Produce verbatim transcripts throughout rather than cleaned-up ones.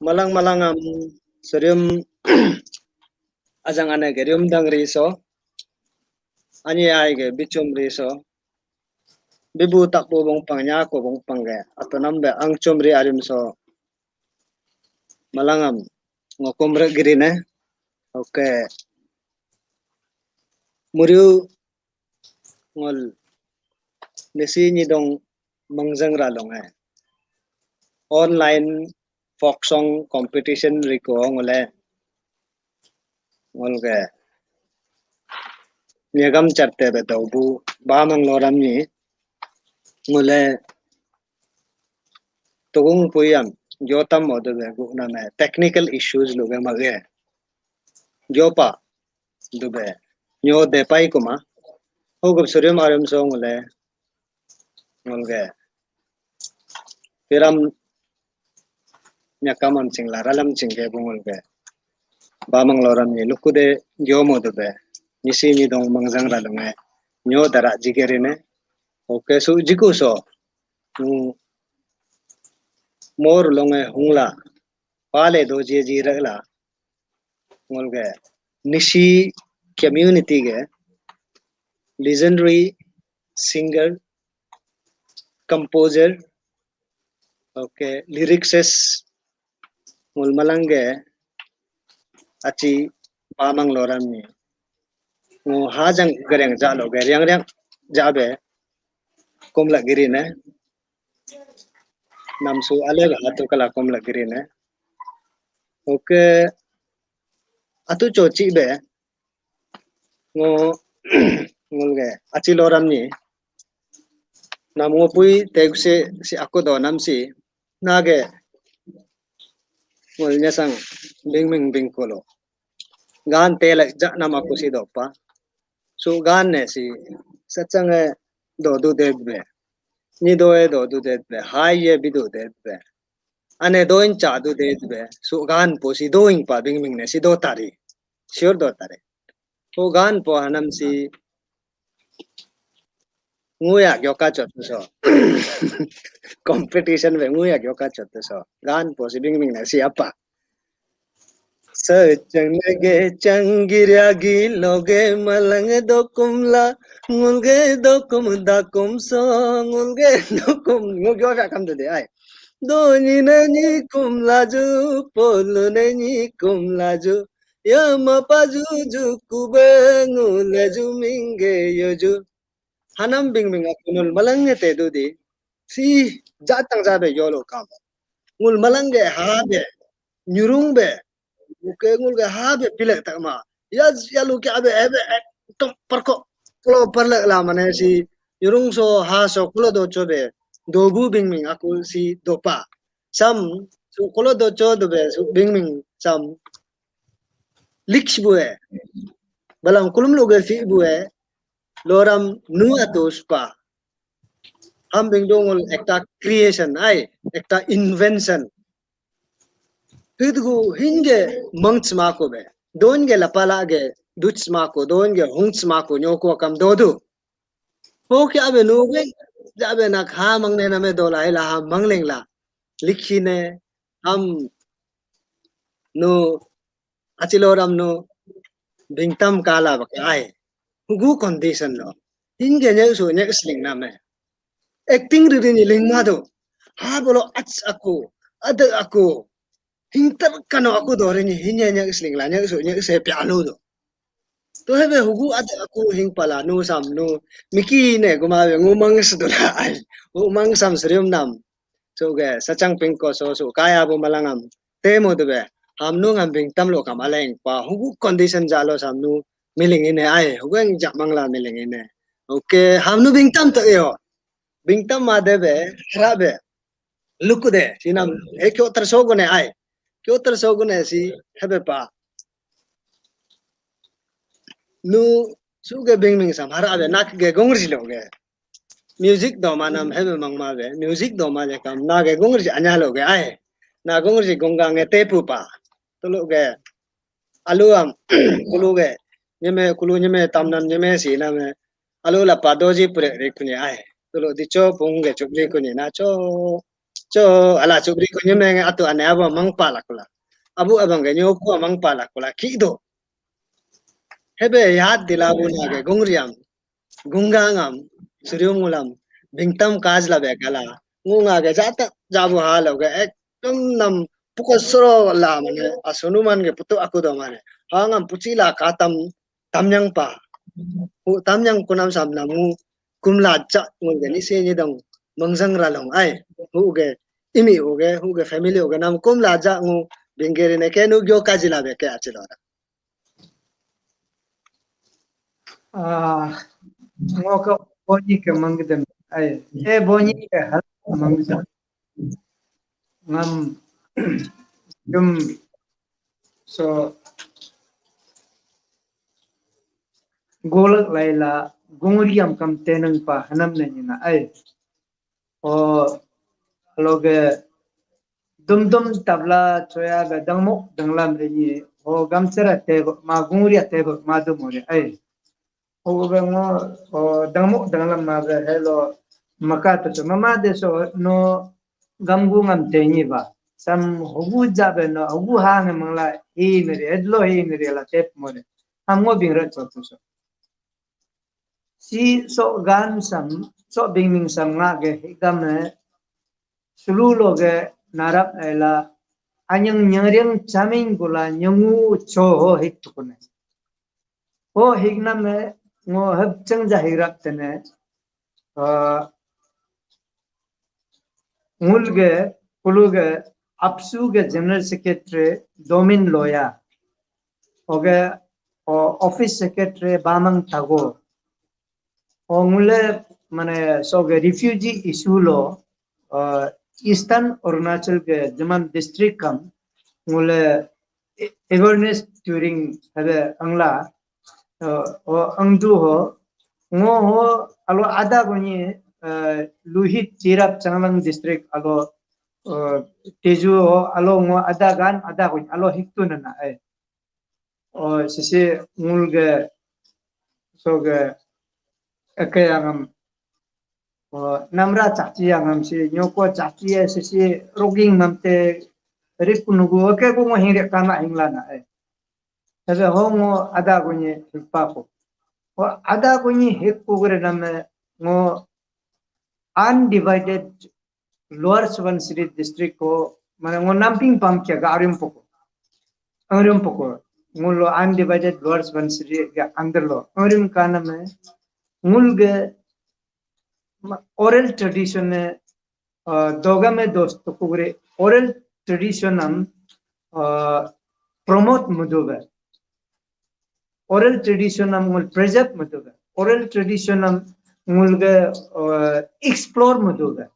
Malang malang am serium ajang ane gerium dang riso. Ani ai ge bichum riso. Bibu takbu bongpang nyako bongpang ge ato nambe angchum ri arim so. Malang am ngokum re giri ne. Okay. Muriu ngol nisi nyidong mengjeng ralong eh. Online folk song competition riko ngole ngol ge nyegam charte be dobu bamang loram ni ngole tugung puyam jotam odo be gu name technical issues luge mage jopa dube nyo depai kuma. Hugup surium arum so ngule ngulge piram nyakam am chingla ralam chingge bungulge bamang loram ni lukude jomo dube nisi ni dong mangjang ralunge nyo dara jigerine. Okay, su jiku so mor longe hungla pale do je ji ragla ngolge Nyishi community ge legendary singer, composer, okay, lyricist ngol malang ge achi bamang loram ni ngo hajang gereng jalo ge riang riang jabe komla giri ne. Namsu ale hatu kala komla giri ne. Okay. Atu chochi be ngo ngulge achi loram ni nam ngo pui tegse si aku do nam si nage ngul nyasang bingming bingkolo gan tele ja nam aku si dopa. Su gan ne si sachang e do du det be. Ni do e do du det be. Hai ye bi du det be. Ane doin cha du det be. Su gan po si doin pa bingming ne si do tari. Sure do tari. Ho gan po hanam si nguya gyoka chot so. Competition be nguya gyoka chot so. Gan po si bingming ne si apa. Sechang nege changgirya gi loge malang dokumla ngulge dokum dakum so ngulge dokum ngulge kam de ai. Doni nani kum laju polu nani kum laju yama paju ju kube ngulaju mingge yoju. Hanam bingming aku nul malang nge te dudi si jatang jabe yolo kam. Ngul malang ge habe nyurung be. Okay, ngul ge habe pilek tak ma. Ya ya lu ke abe ebe tum parko klo parlek la mane si nyurung so ha so klo do cho be dobu bingming aku si dopa. Sam su klo do cho do be su bingming sam liks bue. Balam kulum lu ge fi bue. Loram nu atu spa. Ham bingdong ul ekta creation ai, ekta invention. Hidgu hinge mangch mako be. Don ge lapala ge duch mako, don ge hungch mako nyoko kam dodu. Ho kya be no be ja be nak ha mangne name dola ila ha mangleng la. Likhi ne ham no achiloram no bingtam kala baka ai. Hugu condition no. Hinge nyek su nyek sling name. Acting riri ni lingma do. Ha bolo ach aku, ada aku. Hingtar kano aku do rini hinge nyek sling la nyek su nyek se pialu do. To hebe hugu ada aku hing pala nu sam nu miki ne guma be ngumang sedula ai. Ngumang sam serium nam. So ge sachang pingko so so kaya bu malangam. Temo debe hamnu ngam bingtam lo kam aleng pa hugu condition jalo samnu miling ine ai hugu eng jak mangla miling ine. Okay, hamnu bingtam to yo. Bingtam ma debe hara be luku de sinam e kyo tar so gune ai. Kyo tar so gune si hebe pa. Nu su ge bingming sam hara be nak ge gongri lo ge. Music do manam hebe mangma be music do ma je kam na ge gongri anya lo ge ai. Na gongri gongga nge tepu pa tulu ge alu am kulu ge nyeme kulu nyeme tamnam nyeme si na me alu la pa doji pure ri kuni ai. Tulu dicho pung ge chup ri kuni na cho Cho ala chubri ko nyemeng atu ane abo mangpa lakula. Abu abang ke nyoku mangpa lakula kido. Hebe yat dila bu nage gungriam, gunggangam, surium ngulam, bingtam kaj la be kala. Ngunga ge jata jabu halo ge ekdom nam pukosro la mane asunu man ge putu aku do mane. Hangam puchi la katam tamnyang pa. Hu tamnyang kunam sam namu kumla ja ngun ge nisi ni dong mengjang ralong ai. Hu ge imi hu ge hu ge family hu ge nam kumla ja ngu bingeri ne ke nu gyo kaji la be ke achilo. Ah, ngoka boni ke mangdem ai. Eh, boni ke hal mangdem. Ngam jum so golak laila gungriam kam tenang pa hanam ne nyina ai. O loge dum dum tabla choya ga dangmok danglam re ni. O gamchara tebak ma gungria tebak ma dum ore ai. O ga ngo o dangmok danglam ma ga helo maka to to mama de so no gamgu ngam teni ba. Sam hugu jabe no hugu ha nge mangla hi nere edlo hi nere la tep more. Ham ngo bing rat so to so. Si sok gan sam sok bing bing sam nga ge higam eh sulu lo ge narap ela anyang nyering chaming gula nyangu cho ho hik tukune. Ho hik nam eh ngo hep cheng ja hirap tene. Ah, ngul ge kulu ge apsu ge general secretary Domin Loya. Oge o office secretary Bamang Tago. O ngule mane so ge refugee issue lo uh, Eastern Arunachal ge jaman district kam ngule awareness touring habe angla uh, o angdu ho ngo ho alo ada guni uh, Luhit Tirap Changlang district alo uh, Tezu ho alo ngo ada gan ada guni alo hiktu nana ai. O sisi ngul ge so ge eke yangam o namra chakchi yangam si nyoko chakchi ya sisi roging mamte rip nugu eke ko ngo hingre kama hinglana eh. Tabe ho ngo ada gunye hikpa ko. Ho ada gunye hik ko gre name ngo undivided Lower Subansiri district ko mana ngo namping pam kia ga arim poko. Arim poko. Ngul lo undivided Lower Subansiri ga under lo. Arim kana me ngul ge oral tradition ne uh, dogame dos tukugre oral tradition am uh, promote muduga. Oral tradition am ngul preserve muduga. Oral tradition am ngul ge uh, explore muduga.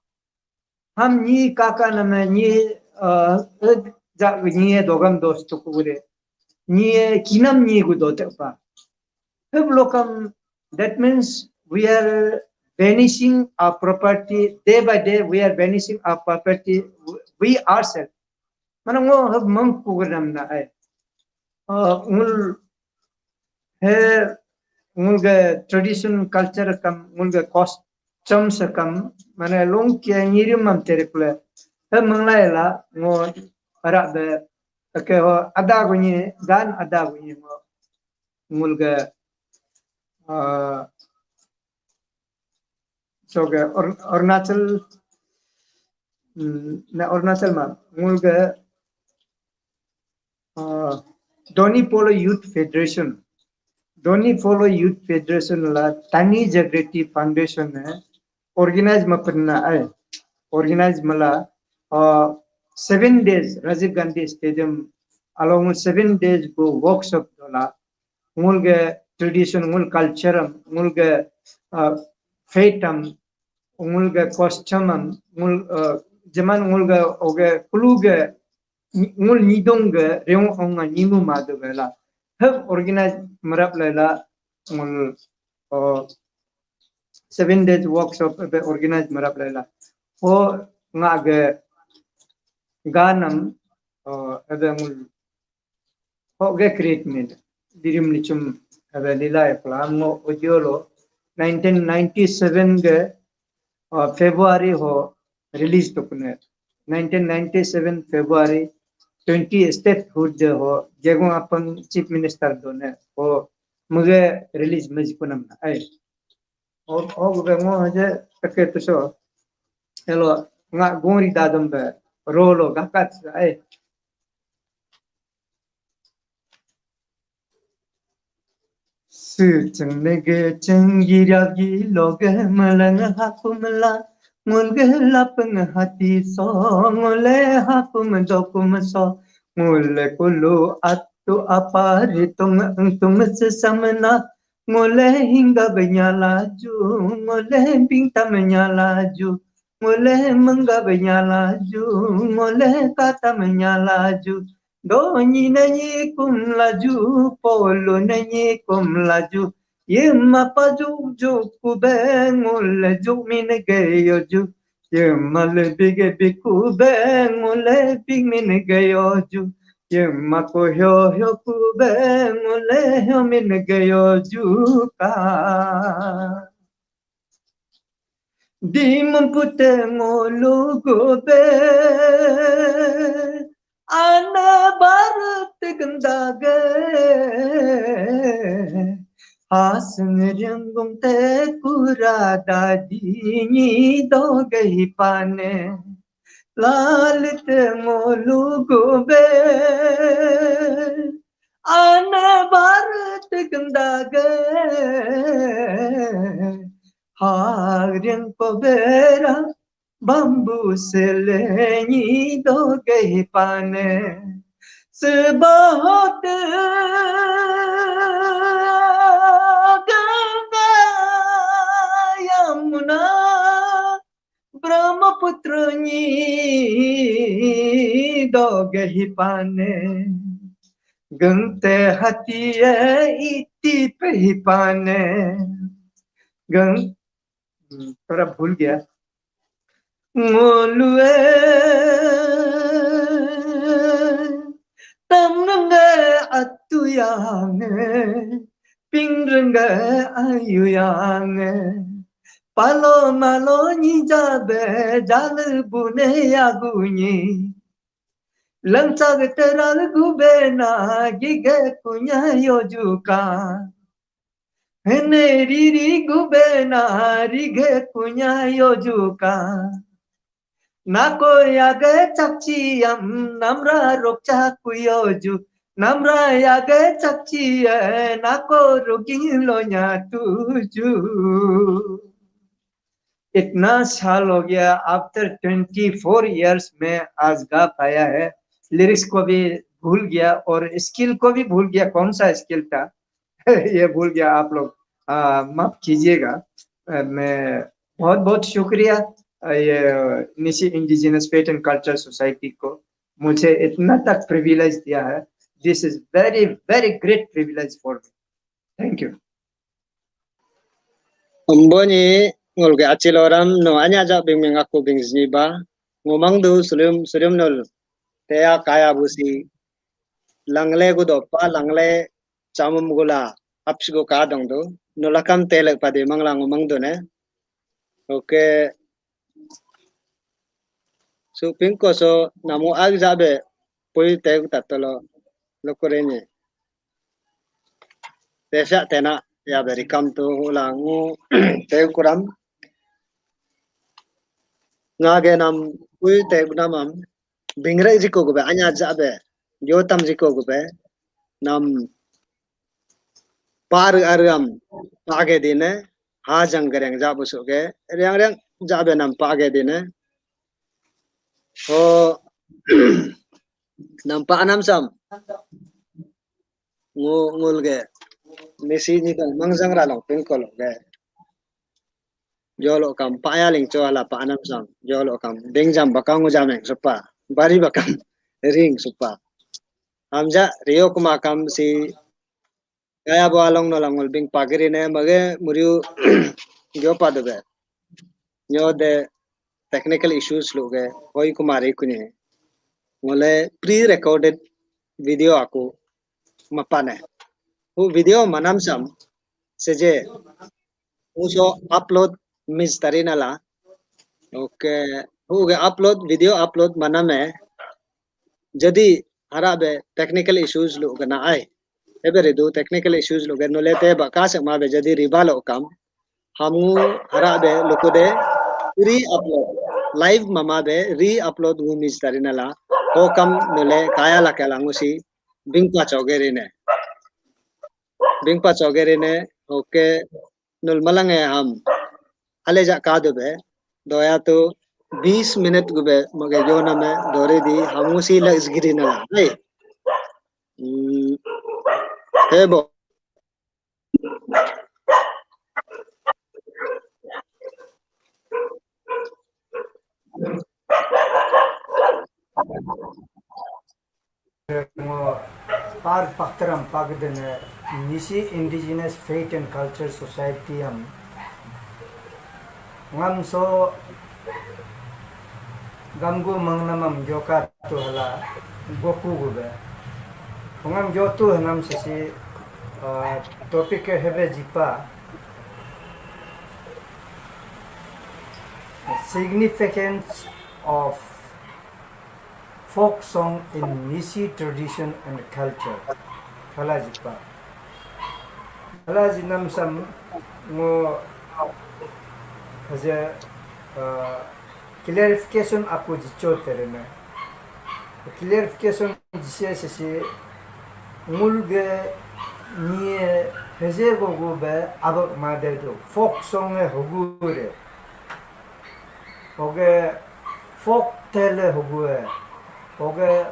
Ham ni kaka nama ni uh, ja ni dogam dos tukure ni kinam ni gu dote pa. Hub lokam that means we are vanishing our property day by day. We are vanishing our property. We ourselves. Mana ngo hub mangku gernam na ai. Uh, ngul he ngul ge tradition culture kam ngul ge custom se kam mana long kia ngirim mam tere kule he manglai la ngo ara be ake ho ada gunyi gan ada gunyi ngo ngul ge uh, so ge Arunachal na Arunachal ma ngul ge uh, Donyi Polo Youth Federation. Donyi Polo Youth Federation la Tani Jagriti Foundation ne organize ma panna ai. Organize mala uh, seven days Rajiv Gandhi Stadium along seven days go workshop dola ngul ge tradition ngul culture ngul ge uh, faith am ngul ge custom am ngul uh, jaman ngul ge oge kulu ge ngul nidong ge reong ong nimu madu ge la hub organize merap lela ngul uh, seven days workshop be organize merap lela ho nga ge ganam uh, ebe ngul ho ge create made dirim lichum ebe lila ekla ngo audio lo nineteen ninety-seven ge uh, February ho release tukune nineteen ninety-seven February twenty statehood de ho, Gegong Apang Chief Minister done ho, muge release mej kunam na ai. O, o gube ngo je take tuso. Hello, nga gongri dadam be rolo gakat ai. Secheng nege cheng giragi loge meleng hakumla, ngulge lapeng hati so, ngule hakum dokum so, ngule kulu atu apa ritung engtung sesamena, ngule hingga benyalaju, ngule bingta menyalaju, ngule mengga benyalaju, ngule kata menyalaju, Donyi nanyi kum laju, polo nanyi kum laju. Yema pajuk juk kube ngule juk min geyo ju. Yema lebige bikube ngule big min geyo ju. Yema ko hyo hyo kube ngule hyo min geyo ju ka. Di mempute ngolu gobe, ana barat gendage. Haseng rianggung te kura dadi nyi doge hipane. Lalit ngolu gobe, ana barat gendage. Hagriang pobera bambu selenyi doge pane. Sebahot Ganga Yamuna Brahmaputra nyi doge hipane. Gante hatiye iti pe hipane. Gang, hmm, थोड़ा भूल गया। Ngolue tamnenge atuyange, pingrenge ayuyange. Palo malo nyi jabe jale bune yagunyi. Langchag teral gubena gige kunya yojuka. Hene riri gubena rige kunya yojuka. Nako yage chakchi yam namra rokcha kuyoju. Namra yage chakchi ye nako rugin lonya tuju. इतना साल हो गया, after twenty four years मैं आज गा पाया है। लिरिक्स को भी भूल गया और स्केल को भी भूल गया, कौन सा स्केल था ये भूल गया। आप लोग, आ, माफ कीजिएगा। आ, मैं बहुत बहुत शुक्रिया, आ, ये Nishi indigenous faith and culture society को, मुझे इतना तक प्रिविलेज दिया है। This is very very great privilege for me. Thank you. Amboni ngulge achiloram no anya ja bing ming aku bing jini ba. Ngumang du sulium sulium nul teya kaya busi. Langle gu dopa langle chamum gula apsi gu kadong du. Nulakam telek padi mangla ngumang du ne. Okay. Su pingko so namu ag jabe pui tegu tatolo lokore ni. Tesa tena ya beri kam tu ulangu tegu kuram. Ngage nam pui tegu namam bingre jiko gube anya jabe yotam jiko gube nam par aram page dine hajang gereng jabu suge riang riang jabe nam page dine. Oh, nampa anam sam. Ngu ngul ge misi ni dong mangjang ra long pingko lo ge. Jolo kam paya ling cho ala pa anam sam. Jolo kam ding jam bakang ngu jameng supa. Bari bakam ring supa. Amja rio kuma kam si kaya bo along no langol bing pagiri ne mage muriu gyo pa dobe. Nyo de technical issues lo ge hoi kumari kuni. Ngole pre-recorded video aku mapane. Hu video manam sam seje uso upload miss tarina la. Okay. Hu ge upload, video upload mana me. Jadi hara be technical issues lu gana ai. Ebe ridu technical issues lu gana le te ba ka sek ma be jadi riba lo kam. Hamu hara be luku de re-upload. Live mama be re-upload ngu mij tarina la. Ho kam nule kaya la kala ngu si bingpa choge rine. Bingpa choge rine, okay, nul malang e ham. Ale ja ka do be, doya tu bis minute gu be, mage yo na me, dore di, hamu si la isgiri na la. Hai. Hmm. Hebo. Ngo par paktaram pagdene Nyishi Indigenous Faith and Culture Society am ngam so gamgu mangnamam gyoka tu hala goku gube. Ngam gyotu hanam sisi, ah, topic ke hebe jipa significance of folk song in Nyishi tradition and culture. Kalajipa. Kalaji namsam ngo haja, ah, clarification aku jicho terena. Clarification jise sisi ngulge nie heze gogo be abak made do. Folk song e hogure. Oge folk tale hogue. Oge,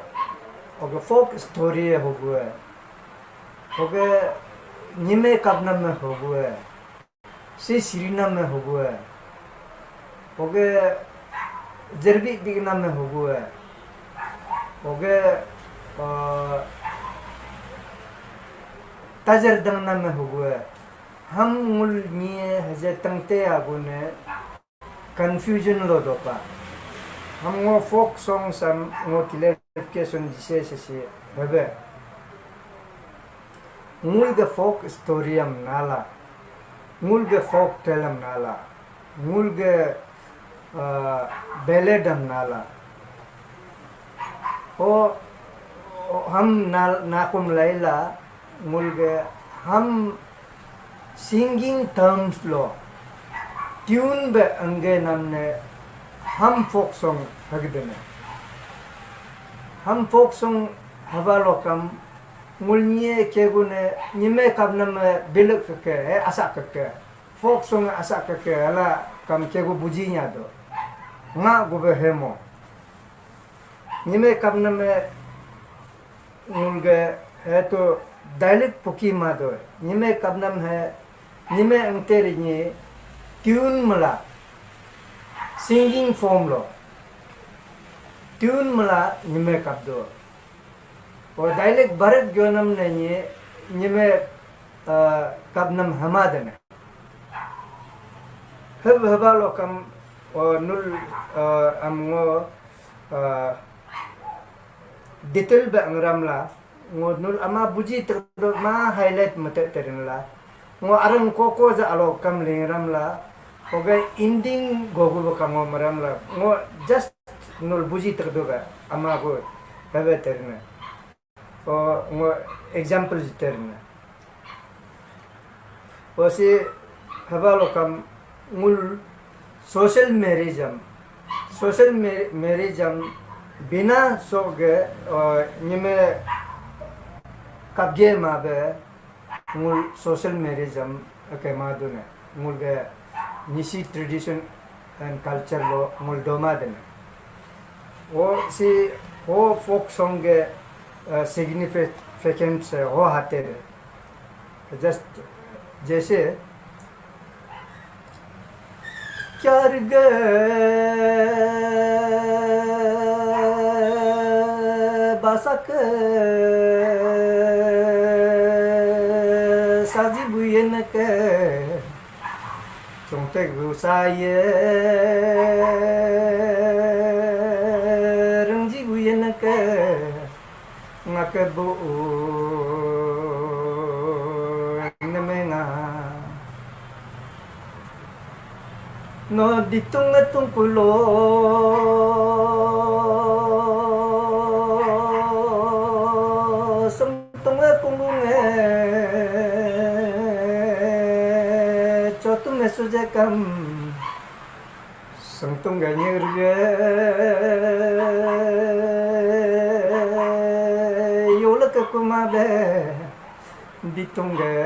oge folk story hogue. Oge nyime kapnam hogue. Si sirinam hogue. Oge jerbi bignam hogue. Oge, uh, tajar dangnam hogue. Ham ngul nie haja tangte agune confusion lo dopa. Ham ngo folk song sam ngo clarification jise sisi hebe. Ngul ge folk story am nala. Ngul ge folk tale am nala. Ngul ge, ah, ballad am nala. O, o ham nal-, nakum laila ngul ge ham singing terms lo tune be angge namne ham folk song hagdene. Ham folk song haba lokam ngul nie kegune nyime kapnam bilek keke, eh, asak keke. Folk song asak keke, ala kam kegu buji nya do. Nga gube hemo. Nyime kapnam ngulge he to dialect puki ma do. Nyime kapnam he, nyime engteri nyi tune mala, singing form lo. Tune mala nyime kap do. O dialect barat gyonam ne nyi, nyime, ah, kapnam hama dene. Hab haba lokam, o nul, ah, am ngo, ah, detail ba ngeram la, ngo nul ama buji terdo ma highlight mete terin la. Ngo arang koko ja alo kam lingram la, oge ending gogu ba kango maram la. Ngo just nul buji terdo ba ama go hebe terina. O ngo example ji terina. O si haba lokam ngul social marriage am, social ma-, marriage am bina soge, o, nyime kapge ma be ngul social marriage am ake ma dune. Ngul ge Nyishi tradition and culture lo ngul doma dene. O si ho folk song ge, eh, significance ho hate de. Just jaise kyar ge basak saji buyen ke Chungtek bu saye rengji bu yenake ngake bu nemenga. No ditung ngetung pulo, sengtung ngetung bunge, cotung ngesujekam, sengtung ngenyir ge, yulek kuma be. Ditung ge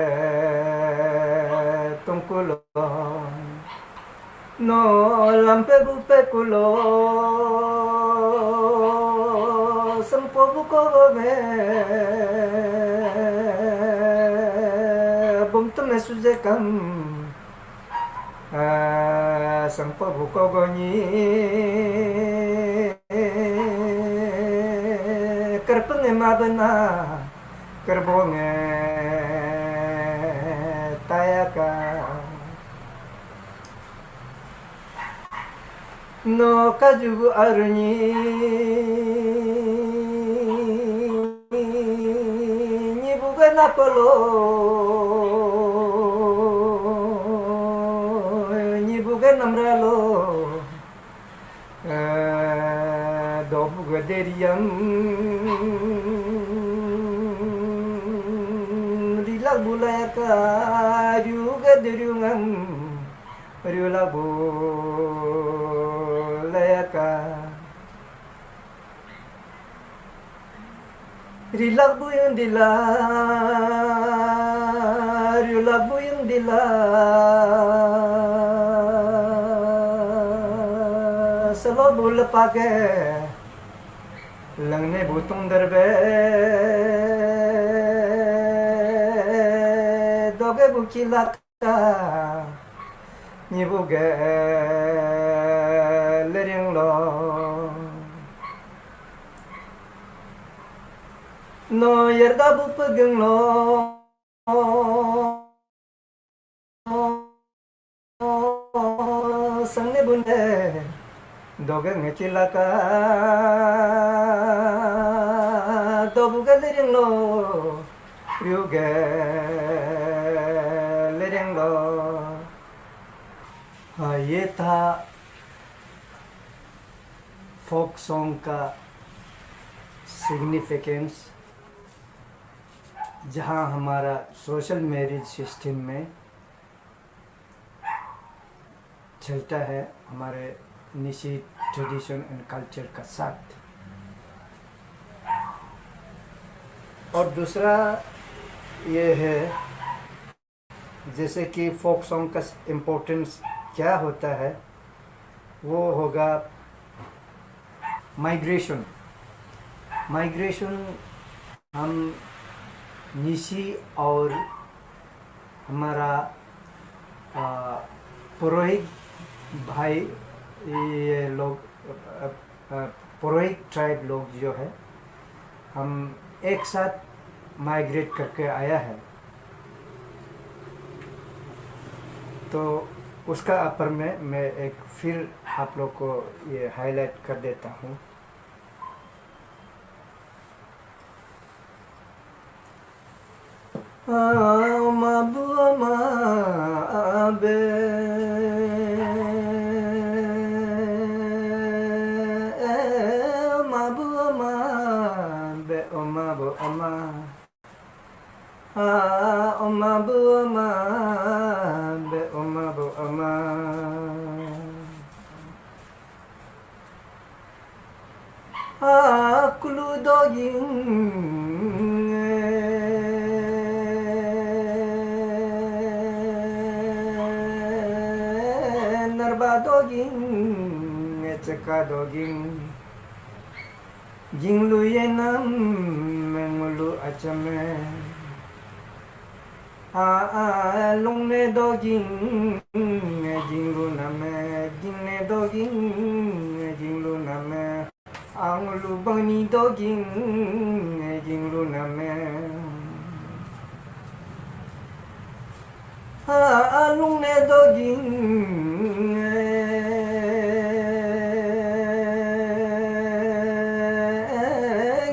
tungkulo, no lampe bupe kulo, sengpo buko ge, bumtum sujekam, sengpo buko gonyi, kerpeng mabena. Kerbonge tayaka. No kajugu arunyi, nyibuga nakolo, nyibuga namralo. Dobu gaderiam, rilak bulayaka, riu gaderiungam, riulak bulayaka. Rilak buyung dila, rilak buyung dila, selo bu lepake, lengne butung derbe, doge bu kilak. Nyibu ge lering lo, no yerda bu pegeng lo, sangne bunde. Doge ngekilaka, dobu ga lering lo, riu ga lering lo. हाँ, ये था folk song का सिग्निफिकेंस, जहाँ हमारा social marriage system में चलता है हमारे निशी ट्रेडिशन एंड कल्चर का साथ। और दूसरा ये है, जैसे कि फोक सॉन्ग का इम्पोर्टेंस क्या होता है, वो होगा माइग्रेशन। माइग्रेशन हम निशी और हमारा, आ, पुरोहित भाई, ये लोग, आ, आ, पुरोहित ट्राइब लोग जो है, हम एक साथ माइग्रेट करके आया है। तो उसका ऊपर में मैं एक फिर आप लोग को ये हाईलाइट कर देता हूँ। Oma bu oma be, oma bu oma be, oma bu oma. Ah, oma bu oma be, oma bu oma. Ah, kulu doging, narba doging, cheka doging. Jinglu yenam mengulu achame. A a lungne doging, jinglu name, jingne doging, jinglu name. Angulu bangni doging, jinglu name. Ha, alung ne doging,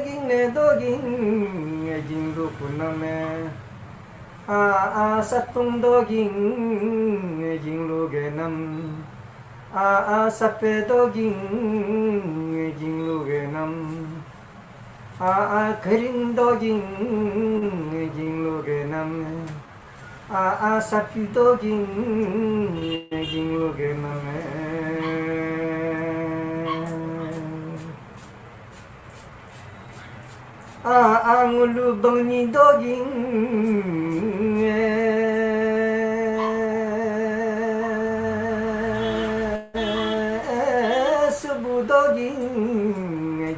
ging ne doging, ging lu kuname. Ha, a, satung doging, ging lu genam. A a sape doging ging lugenam. A a kering doging ging lugenam. A a sapi doging ging lugenam. A a ngulu bangni doging subu doging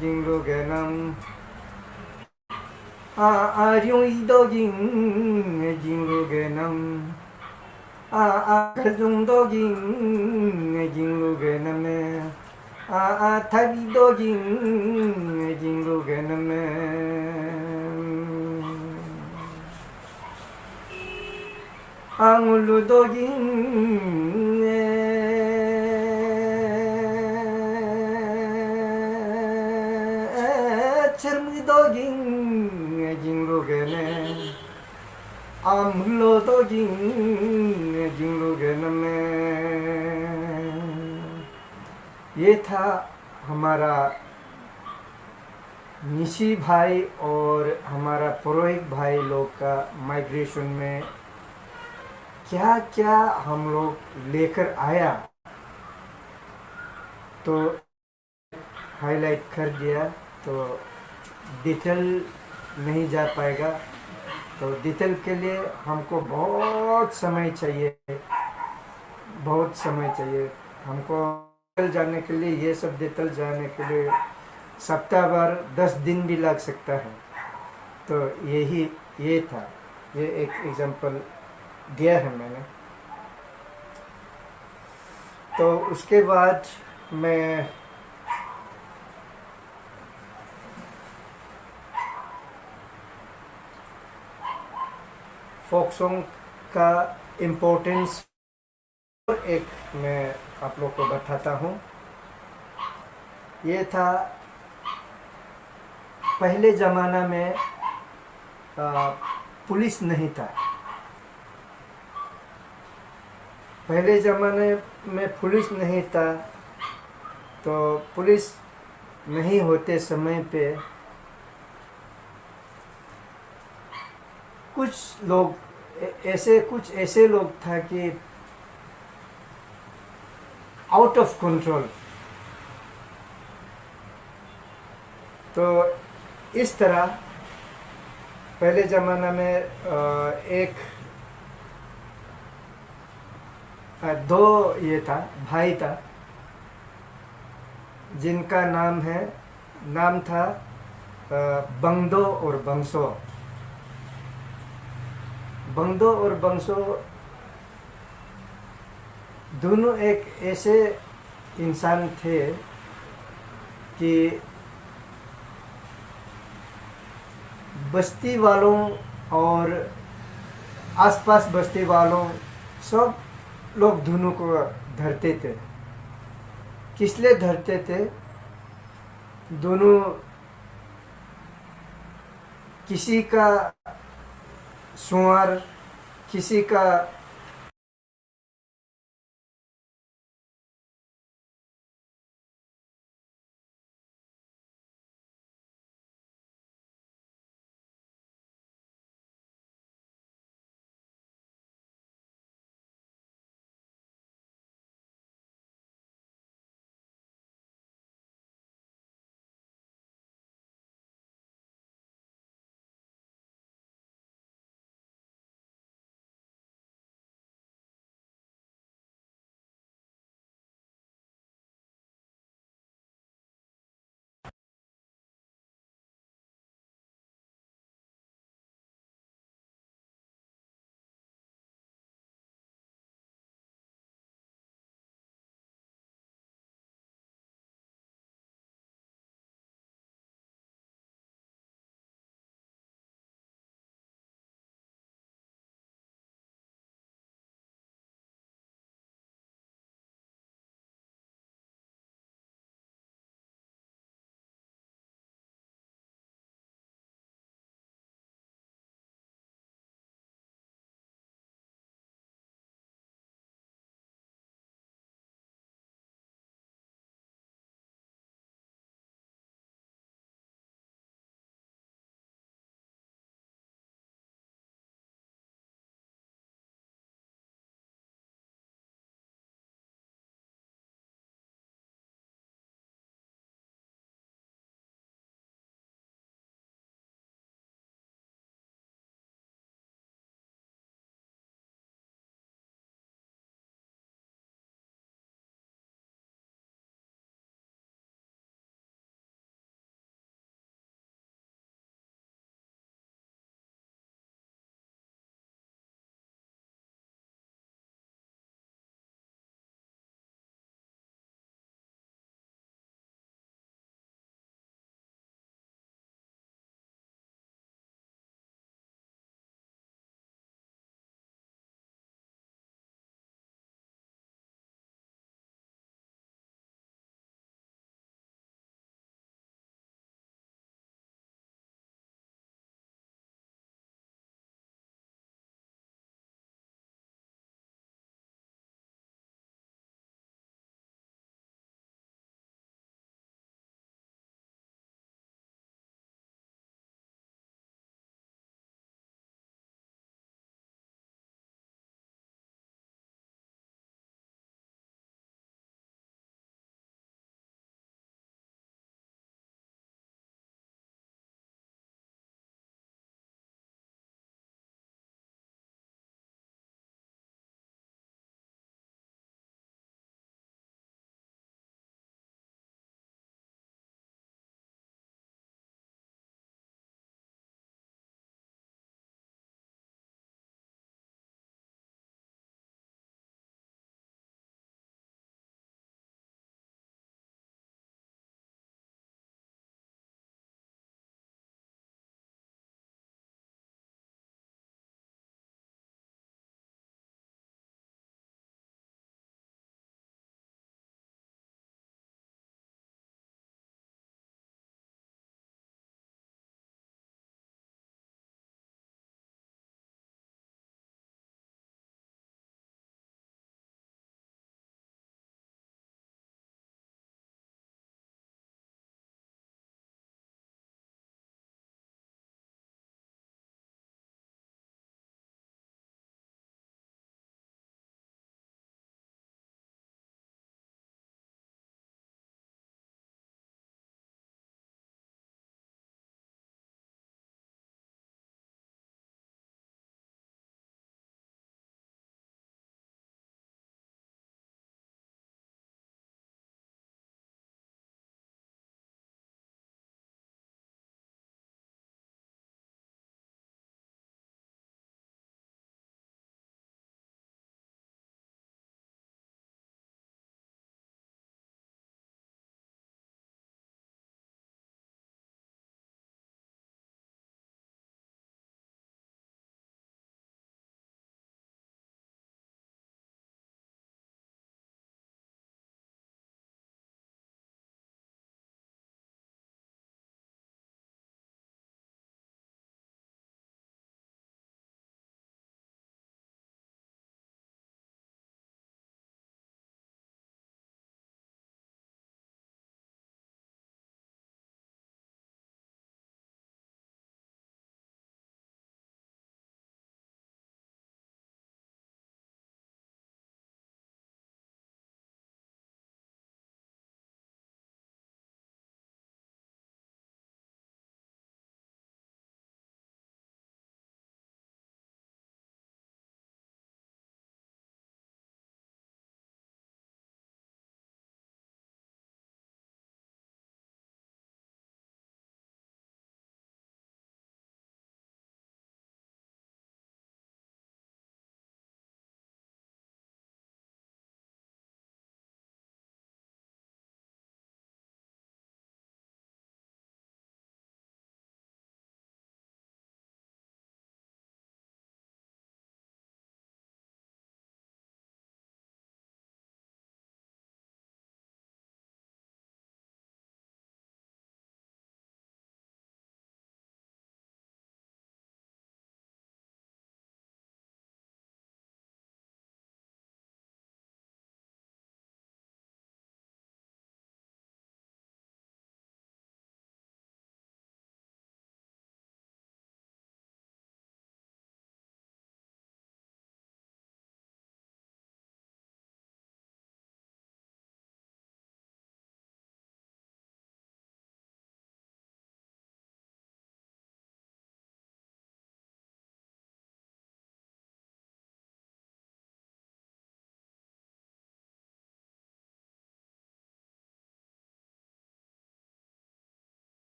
ging lugenam. A a riung i doging ging lugenam. A a kardung doging ging lugenam. A a tabi doging ging lugenam. Angulu doging chermi doging ging lugene. Amlo doging ging lugenam. ये था हमारा निशी भाई और हमारा पुरोहित भाई लोग का माइग्रेशन में क्या क्या हम लोग लेकर आया, तो हाईलाइट कर दिया, तो डिटेल नहीं जा पाएगा। तो डिटेल के लिए हमको बहुत समय चाहिए, बहुत समय चाहिए हमको। डिटेल जाने के लिए, ये सब डिटेल जाने के लिए सप्ताह भर, दस दिन भी लग सकता है। तो यही, ये था, ये एक एग्जांपल दिया है मैंने। तो उसके बाद मैं फोक सॉन्ग का इम्पोर्टेंस और एक मैं आप लोग को बताता हूँ। ये था, पहले ज़माना में, आ, पुलिस नहीं था। पहले ज़माने में पुलिस नहीं था, तो पुलिस नहीं होते समय पे कुछ लोग, ऐ-, ऐसे, कुछ ऐसे लोग था कि आउट ऑफ कंट्रोल। तो इस तरह पहले ज़माना में, अ, एक, अ, दो ये था, भाई था, जिनका नाम है, नाम था, अ, बंगदो और बंगसो। बंगदो और बंगसो दोनों एक ऐसे इंसान थे कि बस्ती वालों और आसपास बस्ती वालों, सब लोग दोनों को डरते थे। किस लिए डरते थे? दोनों किसी का सुअर, किसी का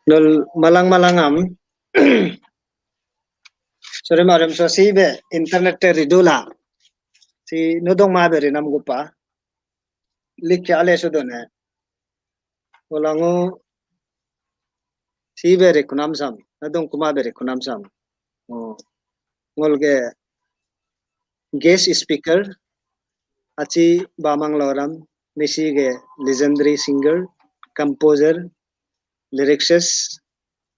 Nul malang malang am. Sorry, maram so si be internet te ridula. Si nudong ma be rinam gupa. Lik ya ale sudone. Ulangu si be rikunam sam. Nadong kuma be rikunam sam. Oh. Ngol ge guest speaker, achi Bamang Loram, Nisi ge legendary singer, composer, lyricist,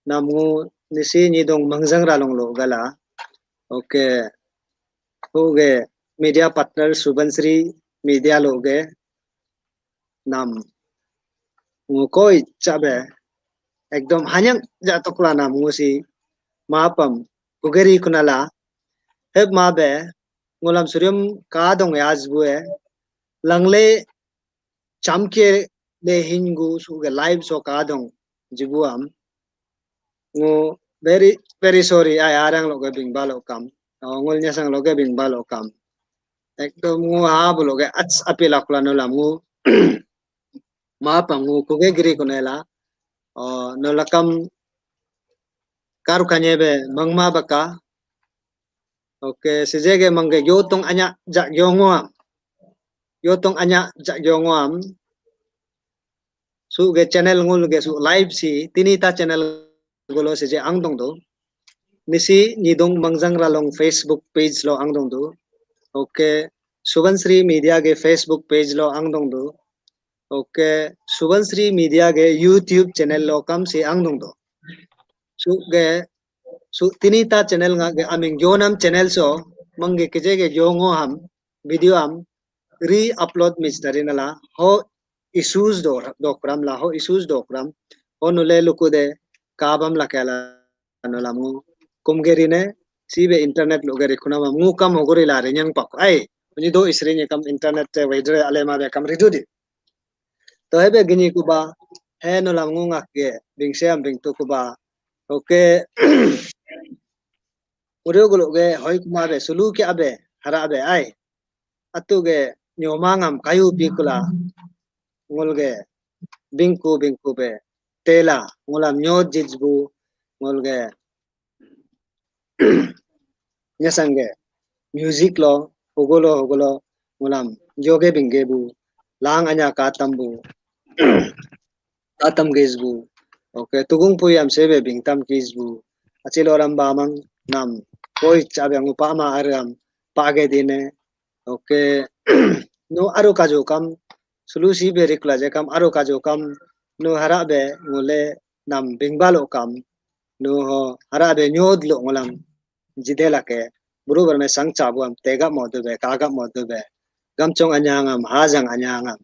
namu Nisi Nyidong Mangjang Ralong lo gala. Okay. Ho ge media partner Subansri Media lo ge nam ngu koi chabe ekdom hanyang ja tokla nam ngu si mapam kugeri kunala hep mabe ngulam surium kadong yajbue langle chamke le hingu suge live so kadong jibuam ngu very very sorry ai arang lo ge bing balo kam ngul nyasang lo ge bing balo kam ekdom ngu ha bulo ge ats api lakula nulam ngu mapam ngu kuge giri kunela nolakam karu kanye be mangma baka. Okay, sejege mangge yotong anya ja yongoam. Yotong anya ja yongoam. Su ge channel ngul ge su live si tini ta channel golo seje angdong do. Nisi Nyidong Mangjang Ralong Facebook page lo angdong do. Okay, Subansri Media ge Facebook page lo angdong do. Okay, Subansri Media ge YouTube channel lo kam si angdong do. Su ge su tini ta channel nga ge aming yonam channel so mangge keje ge yongo ham video am re-upload mis dari nala ho issues do dokram la ho issues dokram ho nule luku de kabam la kela nulam ngu kumgeri ne sibe internet lo geri kunam ngu kam hogori la renyang pak ai ni do isri ni kam internet te waidre alema be kam ridu di. To hebe gini kuba he nulam ngu ngak ge bingse am bingtu kuba. Okay. Urio gulo ge hoi kuma be sulu ke abe hara abe ai. Atu ge nyomangam kayu pikula ngul ge bingku bingku be tela ngulam nyot jijbu ngul ge nyasang ge music lo hogolo hogolo ngulam joge bingge bu lang anya katam bu katam gejbu. Okay, tugung puyam sebe bingtam kijbu. Achilo ram bamang nam koi chabe ngu pama aram page dine. Okay, nu aru kaju kam sulu si be rikla je kam aru kaju kam nu hara be ngule nam bingbalo kam nu ho hara be nyod lo ngulam jide lake buru barme sang chabu am tegap modu be kagap modu be gamchong anyangam hajang anyangam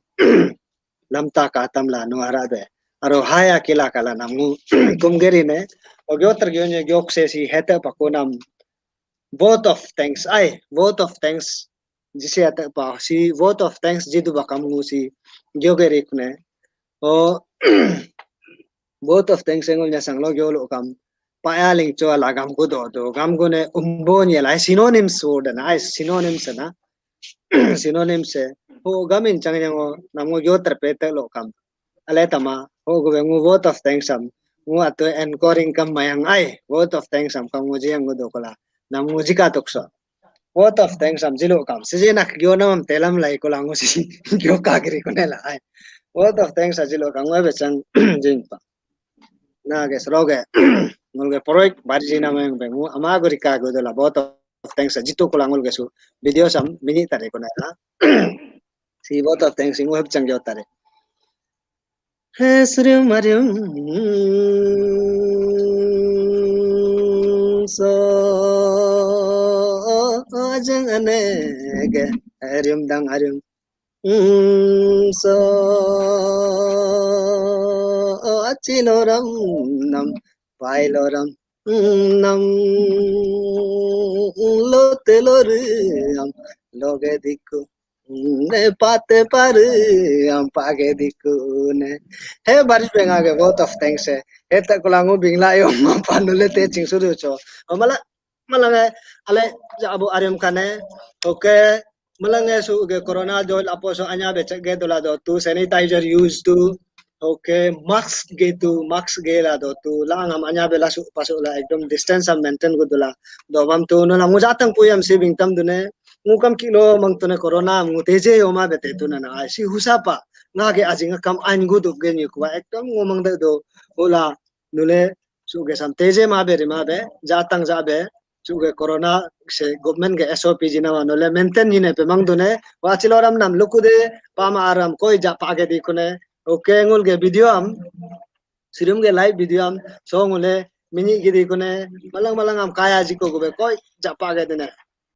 lamta katam la nu hara be aro haya kila kala nam ngu kumgeri ne ogyo tergyo nye gyok se si hete pakunam vote of thanks ai vote of thanks jisi ate pa si vote of thanks jidu bakam ngu si gyogeri kune o vote of thanks engol nyasang lo gyolo kam paya ling cho la gam gu do do gam gu ne umbo nye lai synonyms word na ai synonyms na synonyms se ho gam in chang yang o nam ngu gyo terpe te lo kam ale tama ho gu be ngu vote of thanks am ngu atu anchoring kam mayang ai vote of thanks am kam ngu ji yang gu do kala nam ngu jika tok so vote of thanks am jilo kam sije nak gyo nam am telam lai kala ngu si gyo ka giri kune la ai vote of thanks a jilo kam ngu be chang jing pa na ge sro ge ngul ge project bari jina meng be ngu ama guri ka go dola vote of thanks jitu kula ngul ge su video sam mini tare kune la si vote of thanks ngu hep chang jo tare he srim arim so ajang ane ge arim dang arim Mm, so achiloram nam pailoram mm, nam loteloram loge diku mm, ne pate paru am page diku ne he baris benga ge vote of thanks he he ta kulangu bingla yo ma panule te ching suru cho mala malang ale abu arium kane okay malang su ge corona dol apo so anya be check ge dola do tu sanitizer use tu Okay, mask ge tu, mask ge la do tu, la ngam anya bela su pasu la ekdom distance am maintain gu dula. Do mam tu no la ngu jatang puyam si bing tam dune. Ngu kam kilo mang tune corona am ngu teje yo ma be te tu na na ai si husa pa. Nga ge ajing kam ain gu du ge nyu kwa ekdom ngu mang de do. Ula nule su ge sam teje ma be ri ma be jatang ja be. Su ge corona se government ge S O P jina ma nule maintain ni ne pe mang dune. Wa chilo ram nam luku de pa ma aram koi ja pa ge di kune. Okay, ngul ge video am, sirum ge live video am, so ngule mini gidi kune, malang malang am kaya jiko gube koi japa ge dene.